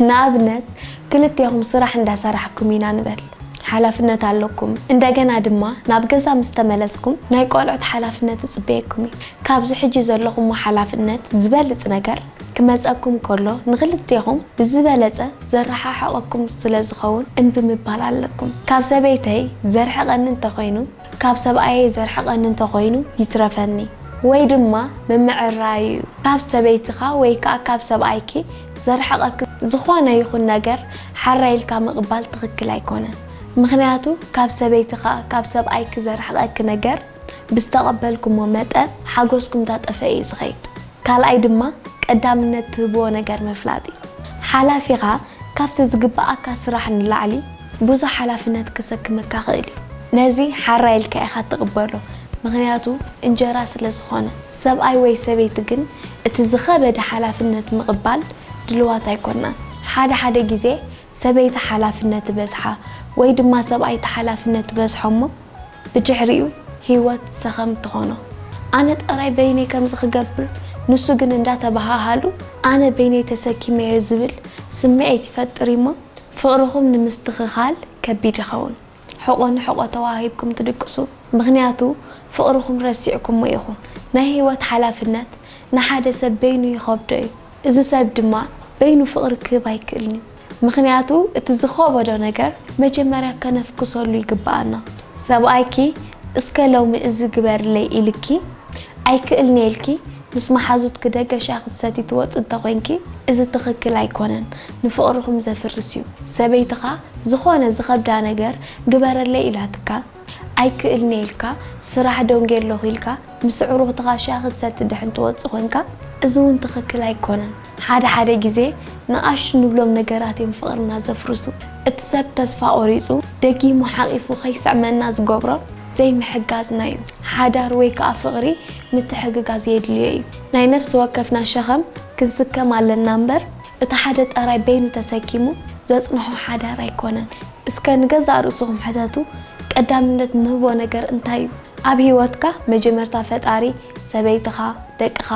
ንኣብነት፣ ክልቴኹም ስራሕ እንዳሰራሕኩም ኢና ንበል። ሓላፍነት ኣለኩም። እንደገና ድማ ናብ ገዛ ምስ ተመለስኩም ናይ ቆልዑት ሓላፍነት ይጽበየኩም እዩ። ካብዚ ሕጂ ዘለኹሞ ሓላፍነት ዝበልጽ ነገር ክመጸኩም ከሎ ንክልቴኹም ብዝበለጸ ዘረሓሕቐኩም ስለ ዝኸውን እምቢ ምባል ኣለኩም። ካብ ሰበይተይ ዘርሕቐኒ እንተኾይኑ፣ ካብ ሰብኣየይ ዘርሕቐኒ እንተኾይኑ ይትረፈኒ። ወይ ድማ ምምዕራይ እዩ። ካብ ሰበይትኻ ወይ ከኣ ካብ ሰብኣይኪ ዘርሕቐኪ ዝኾነ ይኹን ነገር ሓራ ኢልካ ምቕባል ትኽክል ኣይኮነን። ምኽንያቱ ካብ ሰበይትኻ ካብ ሰብኣይኪ ዘርሕቐኪ ነገር ብዝተቐበልኩሞ መጠን ሓጎስኩም እንዳጠፈ እዩ ዝኸይድ። ካልኣይ ድማ ቀዳምነት ትህብዎ ነገር ምፍላጥ እዩ። ሓላፊኻ ካብቲ ዝግብኣካ ስራሕ ንላዕሊ ብዙሕ ሓላፍነት ከሰክመካ ይኽእል እዩ። ነዚ ሓራ ኢልካ ኢኻ ትቕበሎ፣ ምኽንያቱ እንጀራ ስለ ዝኾነ። ሰብኣይ ወይ ሰበይቲ ግን እቲ ዝኸበደ ሓላፍነት ምቕባል ድልዋት ኣይኮናን። ሓደ ሓደ ግዜ ሰበይቲ ሓላፍነት ትበዝሓ ወይ ድማ ሰብኣይ እቲ ሓላፍነት ትበዝሖ እሞ ብድሕሪኡ ህይወት ሰኸም ትኾኖ። ኣነ ጥራይ በይነይ ከምዚ ክገብር፣ ንሱ ግን እንዳተበሃሃሉ ኣነ በይነይ ተሰኪመዮ ዝብል ስምዒት ይፈጥር እሞ ፍቕርኹም ንምስትኽኻል ከቢድ ይኸውን። ሕቖ ንሕቖ ተዋሂብኩም ትድቅሱ፣ ምኽንያቱ ፍቕርኹም ረሲዕኩሞ ኢኹም። ናይ ህይወት ሓላፍነት ንሓደ ሰብ በይኑ ይኸብዶ እዩ። እዚ ሰብ ድማ በይኑ ፍቕሪ ክህብ ኣይክእልን እዩ። ምኽንያቱ እቲ ዝኸበዶ ነገር መጀመርያ ከነፍኩሰሉ ይግብኣና። ሰብኣይኪ እስከ ሎሚ እዚ ግበርለይ ኢልኪ ኣይክእልን እየ ኢልኪ ምስ መሓዙትኪ ደገ ሻሂ ክትሰቲ ትወፂ እንተኾይንኪ እዚ ትኽክል ኣይኮነን፣ ንፍቕርኹም ዘፍርስ እዩ። ሰበይትኻ ዝኾነ ዝኸብዳ ነገር ግበረለይ ኢላትካ ኣይክእልን እየ ኢልካ ስራሕ ደንጉየ ኣለኹ ኢልካ ምስ ኣዕሩኽትኻ ሻሂ ክትሰቲ ድሕን ትወፅእ ኮንካ፣ እዚ እውን ትኽክል ኣይኮነን። ሓደ ሓደ ግዜ ንኣሽቱ ንብሎም ነገራት እዮም ፍቕርና ዘፍርሱ። እቲ ሰብ ተስፋ ቆሪፁ ደጊሙ ሓቒፉ ከይስዕመና ዝገብሮ ዘይምሕጋዝና እዩ። ሓዳር ወይ ከዓ ፍቕሪ ምትሕግጋዝ የድልዮ እዩ። ናይ ነፍሲ ወከፍና ሸኸም ክንስከም ኣለና እምበር እቲ ሓደ ጠራይ በይኑ ተሰኪሙ ዘፅንሖ ሓዳር ኣይኮነን። እስከ ንገዛእ ርእስኹም ሕተቱ፣ ቀዳምነት ንህቦ ነገር እንታይ እዩ? ኣብ ህይወትካ መጀመርታ ፈጣሪ፣ ሰበይትኻ፣ ደቅኻ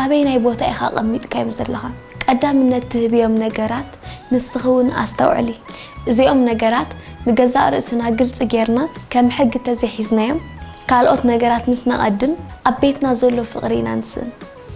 ኣበይናይ ቦታ ኢኻ ኣቐሚጥካዮም ዘለኻ? ቀዳምነት ትህብዮም ነገራት ንስኺ እውን ኣስተውዕሊ። እዚኦም ነገራት ንገዛእ ርእስና ግልፂ ጌርና ከም ሕጊ ተዘይሒዝናዮም ካልኦት ነገራት ምስ ነቐድም ኣብ ቤትና ዘሎ ፍቕሪ ኢና ንስእን።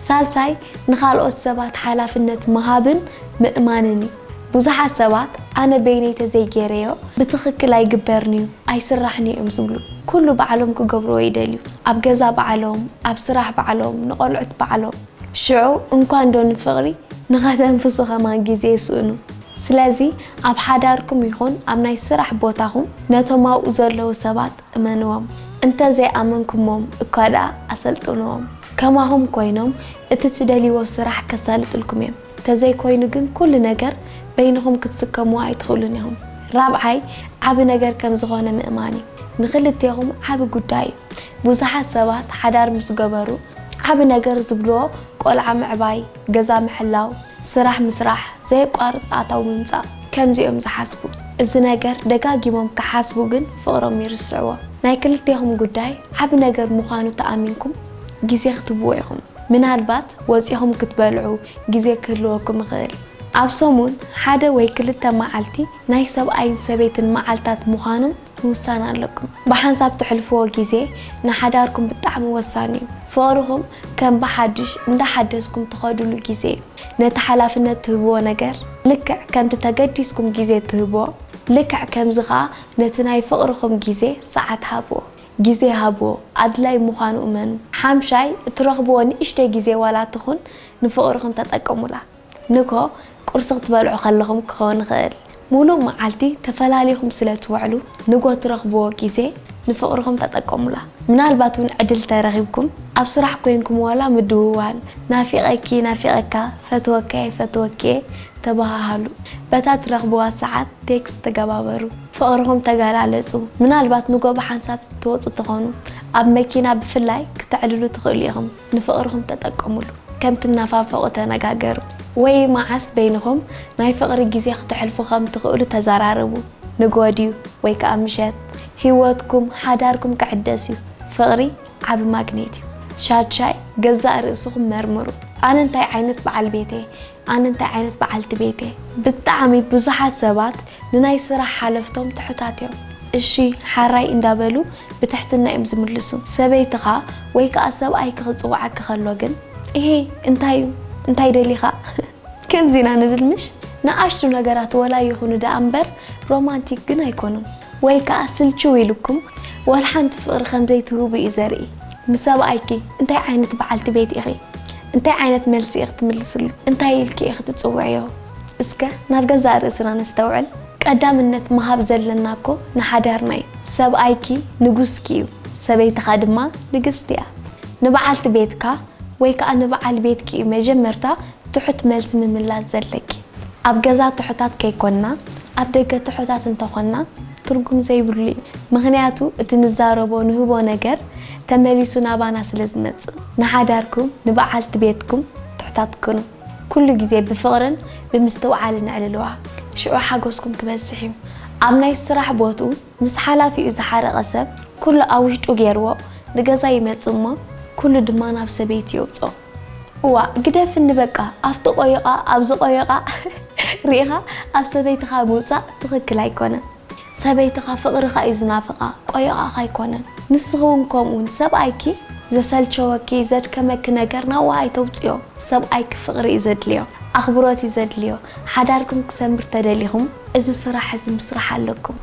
ሳልሳይ ንኻልኦት ሰባት ሓላፍነት ምሃብን ምእማንን እዩ። ብዙሓት ሰባት ኣነ በይነይ ተዘይጌረዮ ብትኽክል ኣይግበርን እዩ፣ ኣይስራሕን እዩ እዮም ዝብሉ። ኩሉ ባዕሎም ክገብርዎ ይደልዩ። ኣብ ገዛ ባዕሎም፣ ኣብ ስራሕ ባዕሎም፣ ንቖልዑት ባዕሎም። ሽዑ እንኳን ዶ ንፍቕሪ ንኸተንፍሱ ከማን ግዜ ይስእኑ። ስለዚ ኣብ ሓዳርኩም ይኹን ኣብ ናይ ስራሕ ቦታኹም ነቶም ኣብኡ ዘለዉ ሰባት እመንዎም። እንተዘይኣመንኩሞም እኳ ደኣ ኣሰልጥንዎም። ከማኹም ኮይኖም እቲ ትደልይዎ ስራሕ ከሳልጥልኩም እዮም። ተዘይኮይኑ ግን ኩሉ ነገር በይንኹም ክትስከምዎ ኣይትኽእሉን ኢኹም። ራብዓይ ዓቢ ነገር ከም ዝኾነ ምእማን እዩ። ንኽልቴኹም ዓቢ ጉዳይ እዩ። ብዙሓት ሰባት ሓዳር ምስ ገበሩ ዓቢ ነገር ዝብልዎ ቆልዓ ምዕባይ፣ ገዛ ምሕላው፣ ስራሕ ምስራሕ፣ ዘየቋርጽ ኣታዊ ምምጻእ ከምዚኦም ዝሓስቡ። እዚ ነገር ደጋጊሞም ክሓስቡ ግን ፍቕሮም ይርስዕዎ። ናይ ክልቴኹም ጉዳይ ዓቢ ነገር ምዃኑ ተኣሚንኩም ግዜ ክትህብዎ ኢኹም። ምናልባት ወጺኹም ክትበልዑ ግዜ ክህልወኩም ይኽእል። ኣብ ሰሙን ሓደ ወይ ክልተ መዓልቲ ናይ ሰብኣይን ሰበይትን መዓልታት ምዃኖም ምውሳን ኣለኩም። ብሓንሳብ ትሕልፍዎ ግዜ ንሓዳርኩም ብጣዕሚ ወሳኒ እዩ። ፍቕርኹም ከም ብሓድሽ እንዳሓደስኩም ትኸዱሉ ግዜ እዩ። ነቲ ሓላፍነት ትህብዎ ነገር ልክዕ ከምቲ ተገዲስኩም ግዜ ትህብዎ፣ ልክዕ ከምዚ ኸኣ ነቲ ናይ ፍቕርኹም ግዜ ሰዓት ሃብዎ። ግዜ ሃብዎ፣ ኣድላይ ምዃኑ እመኑ። ሓምሻይ፣ እትረኽብዎ ንእሽተይ ግዜ ዋላ ትኹን ንፍቕርኹም ተጠቀሙላ። ንግሆ ቁርሲ ክትበልዑ ከለኹም ክኸውን ይኽእል። ሙሉእ መዓልቲ ተፈላሊኹም ስለ ትውዕሉ፣ ንግሆ ትረኽብዎ ግዜ ንፍቕርኹም ተጠቀሙላ። ምናልባት እውን ዕድል ተረኺብኩም፣ ኣብ ስራሕ ኮይንኩም ዋላ ምድውዋል፣ ናፊቐኪ፣ ናፊቐካ፣ ፈትወካ፣ ይፈትወኪ ተበሃሃሉ። በታ ትረኽብዋ ሰዓት ቴክስት ተገባበሩ። ፍቕርኹም ተገላለጹ። ምናልባት ንግሆ ብሓንሳብ ትወጹ ትኾኑ። ኣብ መኪና ብፍላይ ክተዕልሉ ትኽእሉ ኢኹም። ንፍቕርኹም ተጠቀሙሉ። ከም ትናፋፈቑ ተነጋገሩ። ወይ መዓስ በይንኹም ናይ ፍቕሪ ግዜ ክተሕልፉ ከም ትኽእሉ ተዘራረቡ። ንግሆ ድዩ ወይ ከኣ ምሸት? ህይወትኩም፣ ሓዳርኩም ክሕደስ እዩ። ፍቕሪ ዓቢ ማግኔት እዩ። ሻድሻይ፣ ገዛእ ርእስኹም መርምሩ። ኣነ እንታይ ዓይነት በዓል ቤት እየ? ኣነ እንታይ ዓይነት በዓልቲ ቤት እየ? ብጣዕሚ ብዙሓት ሰባት ንናይ ስራሕ ሓለፍቶም ትሑታት እዮም። እሺ ሓራይ እንዳበሉ ብትሕትና እዮም ዝምልሱ። ሰበይትኻ ወይ ከዓ ሰብኣይኪ ክፅውዓኪ ከሎ ግን፣ እሄ እንታይ እዩ? እንታይ ደሊኻ? ከምዚ ኢና ንብል ምሽ? ንኣሽቱ ነገራት ወላ ይኹኑ ደኣ እምበር ሮማንቲክ ግን ኣይኮኑን። ወይ ከኣ ስልችው ኢሉኩም ወላ ሓንቲ ፍቕሪ ከም ዘይትህቡ እዩ ዘርኢ። ንሰብኣይኪ እንታይ ዓይነት በዓልቲ ቤት ኢኺ? እንታይ ዓይነት መልሲ ኢኺ ትምልስሉ? እንታይ ኢልኪ ኢኺ ትጽውዕዮ? እስከ ናብ ገዛእ ርእስና ነስተውዕል። ቀዳምነት ምሃብ ዘለና እኮ ንሓዳርና እዩ። ሰብኣይኪ ንጉስኪ እዩ፣ ሰበይትኻ ድማ ንግስቲ እያ። ንበዓልቲ ቤትካ ወይ ከኣ ንበዓል ቤትኪ እዩ መጀመርታ ትሑት መልሲ ምምላስ ዘለኪ። ኣብ ገዛ ትሑታት ከይኮንና፣ ኣብ ደገ ትሑታት እንተኾንና ትርጉም ዘይብሉ እዩ። ምኽንያቱ እቲ ንዛረቦ ንህቦ ነገር ተመሊሱ ናባና ስለ ዝመጽእ። ንሓዳርኩም፣ ንበዓልቲ ቤትኩም ትሑታት ኩኑ። ኩሉ ግዜ ብፍቕርን ብምስትውዓልን ኣዕልልዋ። ሽዑ ሓጎስኩም ክበዝሕ እዩ። ኣብ ናይ ስራሕ ቦትኡ ምስ ሓላፊኡ ዝሓረቐ ሰብ ኩሉ ኣብ ውሽጡ ገይርዎ ንገዛ ይመጽእ እሞ ኩሉ ድማ ናብ ሰበይቲ የውጽኦ። እዋ ግደፍኒ በቃ፣ ኣብቲ ቆይቓ ኣብዚ ቆይቓ ርኢኻ ኣብ ሰበይትኻ ምውጻእ ትኽክል ኣይኮነን። ሰበይትኻ ፍቕርኻ እዩ ዝናፍቓ፣ ቆይቓኻ ኣይኮነን። ንስኺ እውን ከምኡ እውን ሰብኣይኪ ዘሰልቸወኪ ዘድከመኪ ነገር ናብኡ ኣይተውጽዮ። ሰብኣይኪ ፍቕሪ እዩ ዘድልዮ፣ ኣኽብሮት እዩ ዘድልዮ። ሓዳርኩም ክሰምር ተደሊኹም እዚ ስራሕ እዚ ምስራሕ ኣለኩም።